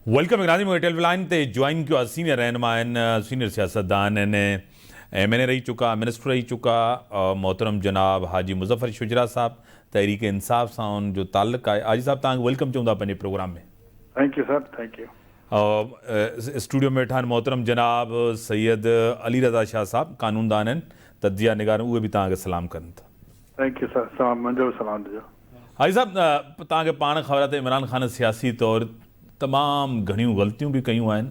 Welcome Iqrani مون telephone line تي join ڪيو آهي سينيئر رهنما آهن سينيئر سياستدان آهن ايم اين اي رهي چڪا منسٽر رهي چڪا محترم جناب حاجي مظفر شجرا صاحب تحريڪ انصاف سان ان جو تعلق آهي حاجي صاحب توهان کي welcome چئون ٿا پنهنجي programme ۾. Thank you sir thank you. Studio ۾ ويٺا آهن محترم جناب سيد علي رضا شاهه صاحب قانوندان آهن تجزيه نگار اهي به توهان کي سلام ڪن ٿا. Thank you sir سلام منهنجو به سلام ڏجو. حاجي صاحب توهان کي پاڻ خبر آهي ته عمران خان سياسي طور تمام گهڻيون غلطيون به ڪيون آهن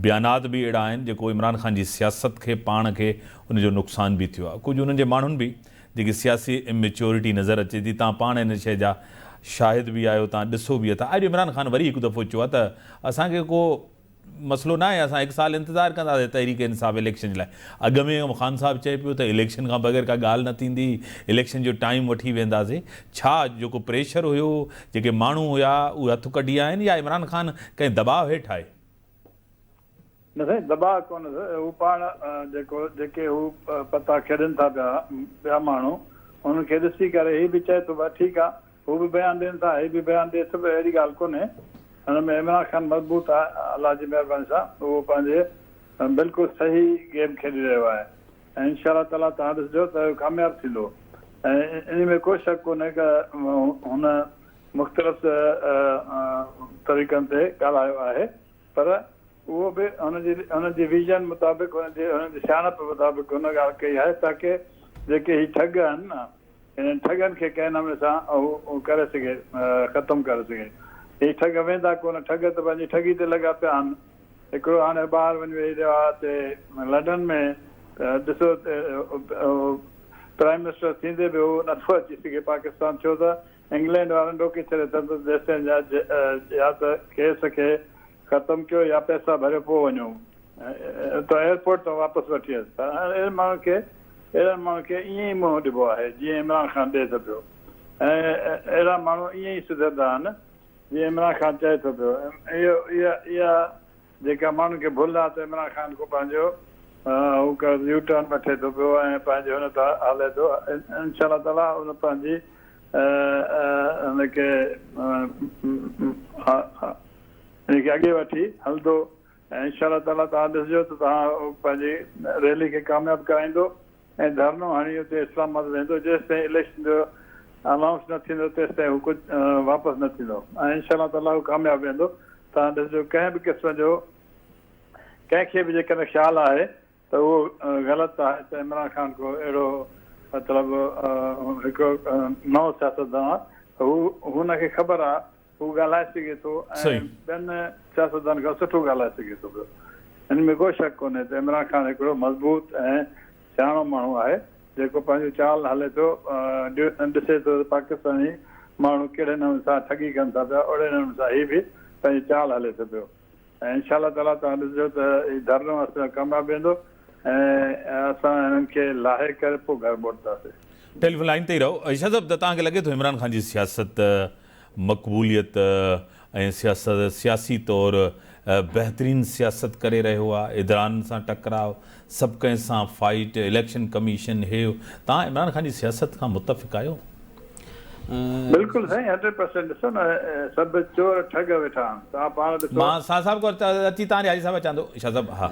بيانات به اهڙا آهن جيڪو عمران خان جي سياست کي پاڻ کي ان جو نقصان به ٿيو آهي ڪجهه انهن جي ماڻهن به جيڪي سياسي اميچورٽي نظر اچي ٿي توهان پاڻ ان شيء جا شاهد به آهيو توهان ڏسو به ٿا اڄ عمران خان وري هڪ دفعو چيو آهي ته اسان کي ڪو مسئلو ناهي اسان هڪ سال انتظار ڪنداسين تحريڪ انصاف اليڪشن جي لاء اڳ ۾ خان صاحب چئي پيو ته اليڪشن کان بغير ڪا ڳالهه نه ٿيندي اليڪشن جو ٽائيم وٺي وينداسين ڇا جيڪو پريشر هيو جيڪي ماڻهو هيا اهي هٿ ڪڍي آيا آهن يا عمران خان ڪنهن دٻاء هيٺ آهي؟ نه سائين دٻاء ڪونه هو پاڻ جيڪو جيڪي هو پتا کيڏن ٿا پيا ٻيا ماڻهو انهن کي ڏسي ڪري هي به چئي ٿو ڀا ٺيڪ آ هو به بيان ڏين ٿا هي به بيان ڏئي ٿو اهڙي ڳالهه ڪونهي هن ۾ عمران خان مضبوط آهي الله جي مهرباني سان اهو پنهنجي بلڪل صحيح گيم کيڏي رهيو آهي ۽ انشاء الله تعالي توهان ڏسجو ته اهو ڪامياب ٿيندو ۽ انهي ۾ ڪو شڪ ڪونهي ته هن مختلف طريقن تي ڳالهايو آهي پر اهو به هن جي هن جي ويزن مطابق هن جي هن جي سياڻپ مطابق هن ڳالهه ڪئي آهي تاڪه جيڪي هي ٺڳ آهن نه انهن ٺڳن کي ڪنهن نموني سان هو ڪري سگهي، ختم ڪري سگهي. هي ٺڳ ويندا ڪونه، ٺڳ ته پنهنجي ٺڳي تي لڳا پيا آهن. هڪڙو هاڻي ٻاهر وڃي ويهي رهيو آهي اتي لنڊن ۾ ته ڏسو پرائيم منسٽر ٿيندي به هو نٿو اچي سگهي پاڪستان ڇو ته انگلينڊ وارن روڪي ڇڏيو اٿن ته جيستائين يا ته ڪيس کي ختم ڪيو يا پئسا ڀريو پوء وڃو ته ايئرپورٽ تان واپس وٺي اچ ته اهڙن ماڻهن کي اهڙن ماڻهن کي ائين ئي منهن ڏبو آهي جيئن عمران خان ڏئي ٿو پيو ۽ اهڙا ماڻهو ائين ئي سڌرندا آهن جيئن عمران خان چئي ٿو پيو اهو اها اها جيڪا ماڻهن کي ڀل آهي ته عمران خان ڪو پنهنجو هو ڪر يو ٽرن وٺي ٿو پيو ۽ پنهنجي هن تان هلي ٿو انشاء الله تعالي ان پنهنجي هن کي ان کي اڳي وٺي هلندو ۽ انشاء الله تعالي توهان ڏسجو ته توهان پنهنجي ريلي کي ڪامياب ڪرائيندو ۽ ڌرڻو هڻي اتي اسلام آباد ويندو جيستائين اليڪشن جو انائونس نه ٿيندو تيستائين هو ڪجهه واپس نه ٿيندو ۽ انشاء الله تعالي هو ڪامياب ويندو توهان ڏسجو ڪنهن به قسم جو ڪنهن کي به جيڪڏهن خيال آهي ته اهو غلط آهي ته عمران خان ڪو اهڙو مطلب هڪ نئون سياستدان آهي ته هو هن کي خبر آهي هو ڳالهائي سگهي ٿو ۽ ٻين سياستدانن کان سٺو ڳالهائي سگهي ٿو پيو ان ۾ ڪو شڪ ڪونهي ته عمران خان هڪڙو مضبوط ۽ سياڻو ماڻهو آهي جيڪو پنهنجو چال هلي ٿو ڏسي ٿو ته پاڪستاني ماڻهو ڪهڙي نموني سان ٺڳي ڪن ٿا پيا اهڙي نموني سان هي به پنهنجي چال هلي ٿو پيو. ۽ انشاء الله تعاليٰ توهان ڏسجو ته هي ڌرڻو اسان جو ڪامياب ويندو ۽ اسان هنن کي لاهي ڪري پوء گهر موٽنداسين. ٽيليفون لائين تي ئي رهو. شاهه صاحب توهان کي لڳي ٿو عمران خان جي سياست مقبوليت ۽ سياست سياسي طور بهترين سياست ڪري رهيو آهي ادارن سان ٽڪراء سڀ ڪنهن سان فائيٽ اليڪشن ڪميشن هي توهان عمران خان جي سياست کان متفق آهيو؟ بلڪل سائين هنڊريڊ پرسينٽ ڏسو نه سڀ چور ٺڳ ويٺا آهن توهان پاڻ ڏسو. مان شاھ صاحب کان اچي توهان ڏي حاجي صاحب اچان ٿو شاھ صاحب ها.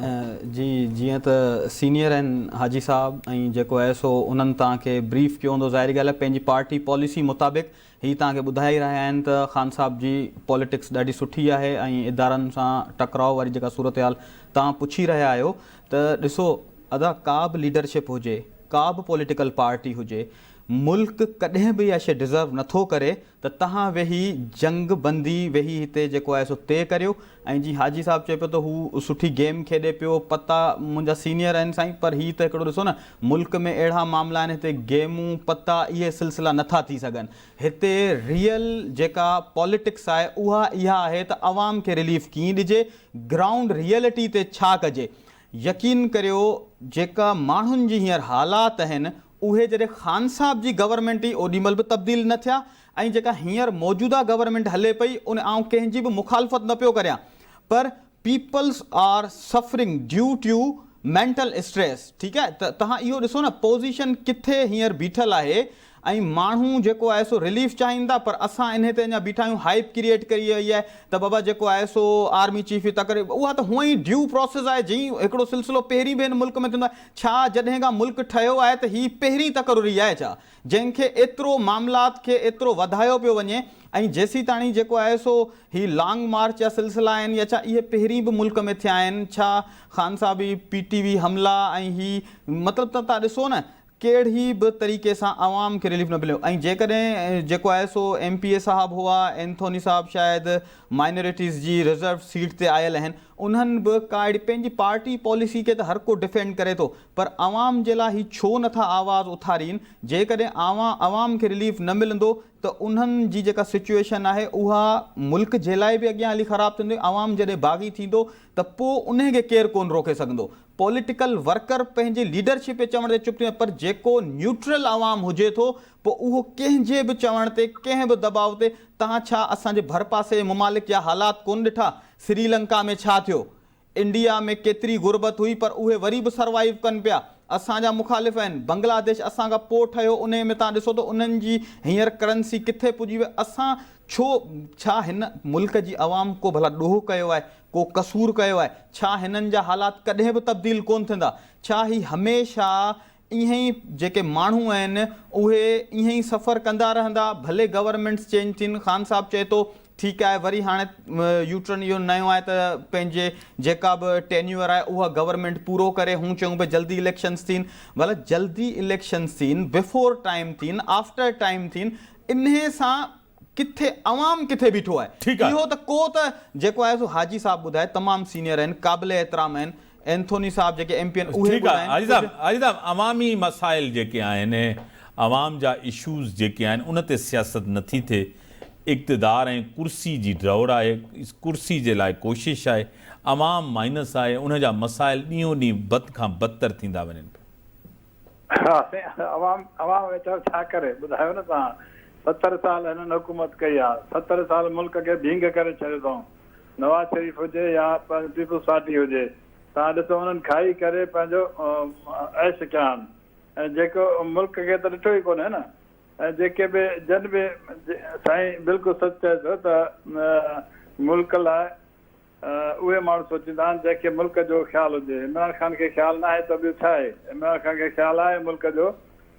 جي جيئن ته سينيئر آهن حاجي صاحب ۽ جيڪو آهي سو انهن توهان کي بريف ڪيو هوندو ظاهري ڳالهه آهي پنهنجي پارٽي پاليسي مطابق هي توهان کي ٻڌائي رهيا آهن ته خان صاحب جي پاليٽڪس ڏاڍي سٺي آهي ۽ ادارن سان ٽڪراء واري جيڪا صورتحال توهان پڇي رهيا آهيو ته ڏسو ادا ڪا به ليڊرشپ هجي ڪا به پوليٽيڪل پارٽي هجي ملڪ ڪڏهن به اها شيء ڊزرو نٿو ڪري ته تهان ويهي جنگ بندي ويهي هتي جيڪو آهي سو طئي ڪريو ۽ جي حاجي صاحب چئي پيو ته هو سٺي گيم کيڏي پيو پتا منهنجا سينيئر آهن سائين پر هي ته هڪڙو ڏسو نه ملڪ ۾ اهڙا معاملا آهن هتي گيمون پتا اهي سلسلا نٿا ٿي سگهن هتي ريئل جيڪا پاليٽڪس آهي اها اها آهي ته عوام کي رليف ڪيئن ڏجي گرائونڊ ريئلٽي تي ڇا ڪجي يقين ڪريو جيڪا ماڻهن جي هينئر حالات آهن اهي جڏهن خان صاحب جي گورنمينٽ هئي اوڏي مهل به تبديل نه ٿيا ۽ جيڪا هينئر موجوده گورنمينٽ هلي پئي ان آئون ڪنهن جي به مخالفت نه پيو ڪريان پر peoples are suffering due to mental stress ٺيڪ آهي ته توهان اهو ڏسو نه پوزيشن ڪٿي هينئر بيٺل آهي. ۽ ماڻهو جيڪو آهي سو رليف چاهين ٿا پر اسان انهي تي اڃا بيٺا آهيون هائپ ڪريئيٽ ڪئي وئي آهي ته بابا جيڪو آهي سو آرمي چيف هي تقرير اها ته هونئن ئي ڊيو پراسيس آهي جئين هڪڙو سلسلو پهرين به هن ملڪ ۾ ٿيندو آهي ڇا جڏهن کان ملڪ ٺهيو آهي ته هي پهرين تقرري آهي ڇا جنهن کي ايترو معاملات کي ايترو وڌايو پيو وڃي ۽ جيسيتاڻي جيڪو آهي سو هي لانگ مارچ جا سلسلا آهن يا ڇا اهي پهرين به ملڪ ۾ ٿيا آهن ڇا خان صاحب هي پي ٽي وي حملا ۽ هي مطلب ته تان ڏسو نه ڪهڙي به طريقي سان عوام کي رليف نه مليو ۽ جيڪڏهن جيڪو آهي سو ايم پي اي صاحب هئا اينٿوني صاحب شايد مائنورٽيز جي رزرو سيٽ تي آيل آهن انهن به ڪا اهڙي پنهنجي پارٽي پاليسي کي ته هر ڪو ڊفينڊ ڪري ٿو پر عوام جي لاء هي ڇو نٿا آواز اٿارين جيڪڏهن عوام کي رليف نه ملندو ته انهن جي جيڪا سچوئيشن آهي اها ملڪ جي لاء به اڳيان هلي خراب ٿيندي عوام جڏهن باغي ٿيندو ته پوء انهي کي ڪير ڪونه روڪي سگهندو پوليٽيڪل ورڪر پنهنجي ليڊرشپ جي چوڻ تي چپ ٿي وڃي پر جيڪو نيوٽرل عوام هجي ٿو پوء اهو ڪنهن جي به چوڻ تي ڪنهن به دٻاء تي توهان ڇا اسان جي ڀرپاسي جي ممالڪ جا حالات ڪونه ڏٺا سري لنڪا ۾ ڇا ٿيو انڊيا ۾ ڪيتري غربت هئي پر اهي وري به سروائيو ڪن پيا اسان جا مخالف آهن بنگلاديش اسان کان پوء ٺهيو انهي ۾ توهان ڏسو ته انهن جي هينئر ڪرنسي ڪٿي پڄي وئي اسان ڇو ڇا هن ملڪ جي عوام ڪو ڀلا ڏوهه ڪيو آهي ڪو قصور ڪيو آهي؟ ڇا هنن جا حالات ڪڏهن به تبديل ڪونه ٿيندا؟ ڇا هي هميشه ائين ئي جيڪي ماڻهو آهن اهي ائين ئي سفر ڪندا رهندا؟ ڀلي گورنمينٽس چينج ٿين، خان صاحب چئي ٿو ٺيڪ آهي وري هاڻي يوٽرن اهو نيو آهي ته پنهنجي جيڪا به ٽينيوئر آهي اها گورنمينٽ پورو ڪري، هون چيون پيا جلدي اليڪشنس ٿين، ڀلا جلدي اليڪشنس ٿين، بفور ٽائيم ٿين، آفٽر ٽائيم ٿين، انهي سان ڪٿي عوام ڪٿي بيٺو آهي ٺيڪ آهي. اهو ته ڪو ته جيڪو آهي سو حاجي صاحب ٻڌائي تمام سينيئر آهن قابل احترام آهن اينٿوني صاحب جيڪي ايم پي آهن اهي ٺيڪ آهي ٻڌائين حاجي صاحب ڪجهه. حاجي صاحب عوامي مسائل جيڪي آهن عوام جا اشوز جيڪي آهن ان تي سياست نٿي ٿئي اقتدار ۽ ڪرسي جي ڊوڙ آهي ڪرسي جي لاء ڪوشش آهي عوام مائنس آهي ان جا مسائل ڏينهون ڏينهن بد کان بدتر ٿيندا وڃن پيا. ها سائين عوام عوام ويچارو ڇا ڪري ٻڌايو نه توهان 70 سال هنن حڪومت ڪئي آ 70 سال ملڪ کي ڀينگ ڪري ڇڏيو اٿئون نواز شريف هجي يا پيپلز پارٽي هجي توهان ڏسو انهن کائي ڪري پنهنجو عيش ڪيا آهن ۽ جيڪو ملڪ کي ته ڏٺو ئي ڪونهي نه ۽ جيڪي به جن به سائين بلڪل سچ چئي ٿو ته ملڪ لاء اهي ماڻهو سوچيندا آهن جنهن کي ملڪ جو خيال هجي. عمران خان کي خيال ناهي ته ٻيو ڇا آهي؟ عمران خان کي خيال آهي ملڪ جو.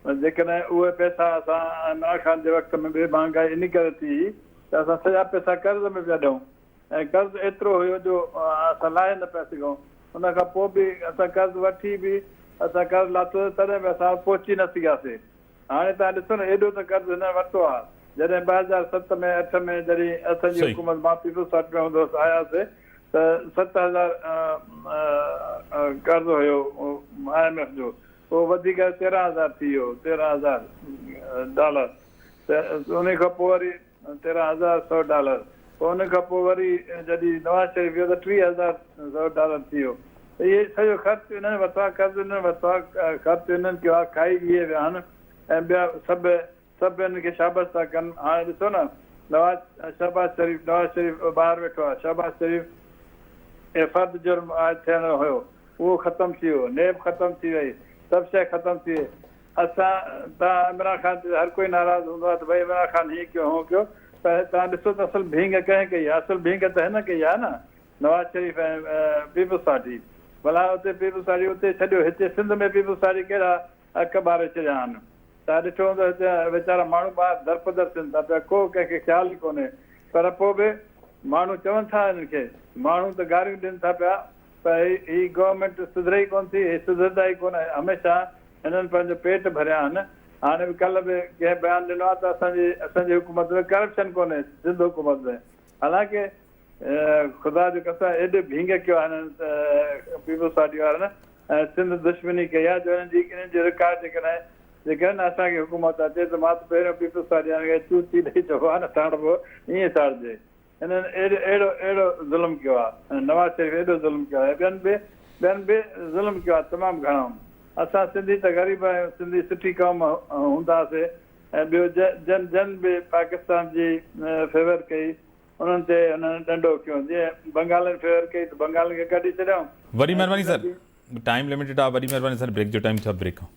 جيڪڏهن اهي پئسا اسان عمران خان جي وقت ۾ به مهانگائي انهي ڪري ٿي هئي ته اسان سڄا پئسا قرض ۾ پيا ڏيون ۽ قرض ايترو هيو جو اسان لاهي نه پيا سگهون. ان کان پوء به اسان قرض وٺي به اسان قرض لاٿو تڏهن به اسان پهچي نه سگهياسي. هاڻي توهان ڏسو نه ايڏو ته قرض هنن ورتو آ جڏهن 2007 ۾ 8 ۾ جڏهن اسان جي حڪومت مان پيپلز پارٽي ۾ هوندو هوس آياسي ته 7000 قرض هيو I M F جو اهو وڌي ڪري 13000 ٿي ويو 13000 ڊالر ته انهي کان پوء وري 13100 ڊالر پوء ان کان پوء وري جڏهن نواز شريف ويو ته 30100 ڊالر ٿي ويو ته اهي سڄو خرچ انهن ورتو آهي قرض انهن ورتو آهي خرچ انهن ڪيو آهي کائي اهي ويا آهن ۽ ٻيا سڀ سڀ انهن کي شابس ٿا ڪن هاڻي ڏسو نه نواز شهباز شريف نواز شريف ٻاهر ويٺو آهي شهباز شريف اهي فرد جرم عائد ٿيڻو هيو اهو ختم ٿي ويو نيب ختم ٿي وئي سڀ شيء ختم ٿي وئي اسان تان عمران خان تي هر ڪوئي ناراض هوندو آهي ته ڀئي عمران خان هيئن ڪيو هونئن ڪيو پر توهان ڏسو ته اصل ڀينگ ڪنهن ڪئي آهي اصل ڀينگ ته هن ڪئي آهي نه نواز شريف ۽ پيپلز پارٽي ڀلا اتي پيپلز پارٽي اتي ڇڏيو هتي سنڌ ۾ پيپلز پارٽي ڪهڙا اک ٻاري ڇڏيا آهن توهان ڏٺو هوندو هتي ويچارا ماڻهو ٻاهر درپدر ٿين ٿا پيا ڪو ڪنهن کي خيال ئي ڪونهي پر پوء به ماڻهو چون ٿا هنن کي ماڻهو ته گاريون ڏين ٿا پيا پر هي گورنمينٽ سڌري ئي ڪونه ٿي هي سڌرندا ئي ڪونه هميشه هنن پنهنجو پيٽ ڀريا آهن. هاڻي به ڪلهه به ڪنهن بيان ڏنو آهي ته اسان جي اسان جي حڪومت ۾ ڪرپشن ڪونهي سنڌ حڪومت ۾ حالانڪه خدا جو قسم ايڏي ڀينگ ڪيو آهي هنن پيپلز پارٽي وارن ۽ سنڌ دشمني ڪئي آهي جو هنن جي انهن جي رڪارڊ جيڪڏهن جيڪڏهن اسان کي حڪومت اچي ته مان ته پهريون پيپلز پارٽي وارن کي چوتي ڏئي چئبو آهي نه ساڙبو ائين ساڙجي. هنن اهڙو اهڙو ظلم ڪيو آهي ۽ نواز شريف ايڏو ظلم ڪيو آهي ٻين به ٻين به ظلم ڪيو آهي تمام گهڻو اسان سنڌي ته غريب آهيون سنڌي سٺي قوم هونداسي ۽ ٻيو جن جن به پاڪستان جي فيور ڪئي انهن تي هنن ڏنڊو ڪيو جيئن بنگالين فيور ڪئي ته بنگالين کي ڪڍي ڇڏيائون وڏي مهرباني سر ٽائيم لميٽيڊ آ وڏي مهرباني سر بريڪ جو ٽائيم ٿيو آ بريڪ کان.